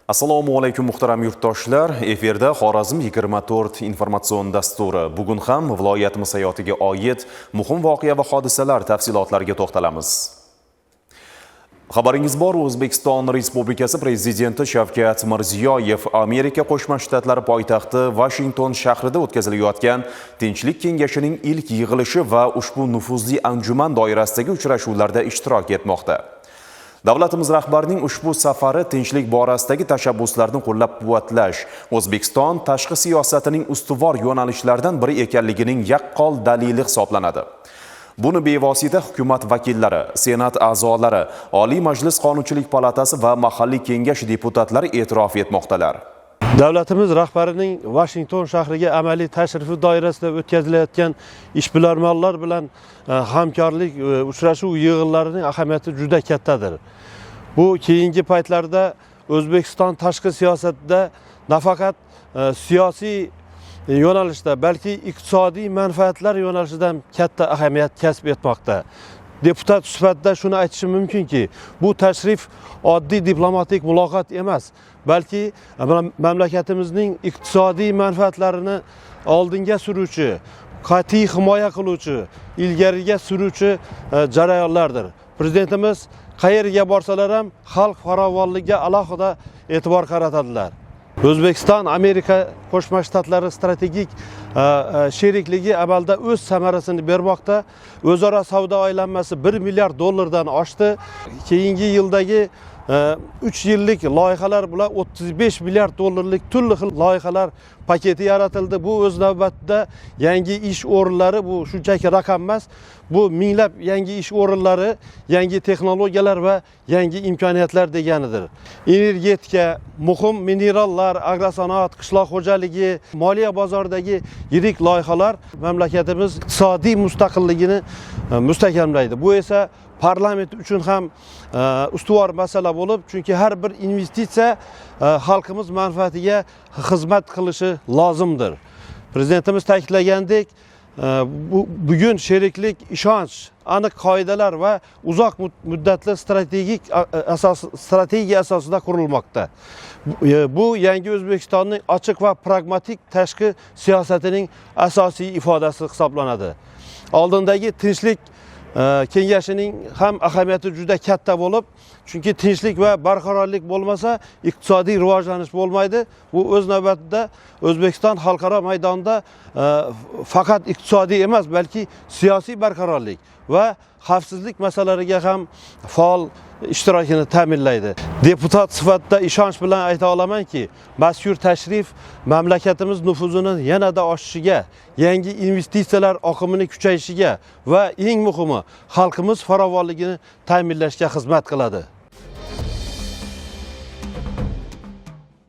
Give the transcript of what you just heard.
Assalomu alaykum, muhtaram yurtdoshlar. Efirda Xorazm 24 informatsion dasturi. Bugun ham viloyatimiz hayotiga oid muhim voqea va hodisalar tafsilotlariga to'xtalamiz. Xabaringiz bor, O'zbekiston Respublikasi Prezidenti Shavkat Mirziyoyev Amerika Qo'shma Shtatlari poytaxti Vashington shahrida o'tkazilayotgan Tinchlik kengashining ilk yig'ilishi va ushbu nufuzli anjuman doirasidagi uchrashuvlarda ishtirok etmoqda. Davlatimiz rahbarining ushbu safari tinchlik borasidagi tashabbuslarni qo'llab-quvvatlash O'zbekiston tashqi siyosatining ustuvor yo'nalishlaridan biri ekanligining yaqqol dalili hisoblanadi. Buni bevosita hukumat vakillari, Senat a'zolari, Oliy Majlis Qonunchilik palatasi va mahalliy kengash deputatlari e'tirof etmoqdalar. Davlatimiz rahbarining Vashington shahriga amaliy tashrifi doirasida o'tkazilayotgan ishbilarmonlar bilan hamkorlik uchrashuv yig'inlarining ahamiyati juda kattadir. Bu keyingi paytlarda O'zbekiston tashqi siyosatida nafaqat siyosiy yo'nalishda, balki iqtisodiy manfaatlar yo'nalishida ham katta ahamiyat kasb etmoqda. Deputat sifatida shuni aytishim mumkinki, bu tashrif oddiy diplomatik muloqot emas, balki mamlakatimizning iqtisodiy manfaatlarini oldinga suruvchi, qat'iy himoya qiluvchi, ilgariga suruvchi jarayonlardir. Prezidentimiz qayerga borsalar ham xalq farovonligiga alohida e'tibor qaratadilar. O'zbekiston Amerika Qo'shma Shtatlari strategik sherikligi amalda o'z samarasini bermoqda. O'zaro savdo aylanmasi 1 milliard dollardan oshdi. Keyingi yildagi 3 yillik loyihalar bilan 35 milliard dollarlik turli xil loyihalar paketi yaratildi. Bu o'z navbatida yangi ish o'rinlari, bu shunchaki raqam emas, bu minglab yangi ish o'rinlari, yangi texnologiyalar va yangi imkoniyatlar deganidir. Energetika, muhim minerallar, agrosanoat, qishloq xo'jaligi, moliya bozoridagi yirik loyihalar mamlakatimiz iqtisodiy mustaqilligini mustahkamlaydi. Bu esa parlament uchun ham ustuvor masala bo'lib, chunki har bir investitsiya xalqimiz manfaatiga xizmat qilishi lozimdir. Prezidentimiz ta'kidlagandek, bugun sheriklik ishonch, aniq qoidalar va uzoq muddatli strategik asos, strategiya asosida qurilmoqda. Bu yangi O'zbekistonning ochiq va pragmatik tashqi siyosatining asosiy ifodasi hisoblanadi. Oldindagi tinchlik kengashining ham ahamiyati juda katta bo'lib, chunki tinchlik va barqarorlik bo'lmasa, iqtisodiy rivojlanish bo'lmaydi. Bu o'z navbatida O'zbekiston xalqaro maydonda faqat iqtisodiy emas, balki siyosiy barqarorlik va xavfsizlik masalalariga ham faol ishtirokini ta'minlaydi. Deputat sifatida ishonch bilan ayta olamanki, mazkur tashrif mamlakatimiz nufuzini yanada oshishiga, yangi investitsiyalar oqimini kuchayishiga va eng muhimi, xalqimiz farovonligini ta'minlashga xizmat qiladi.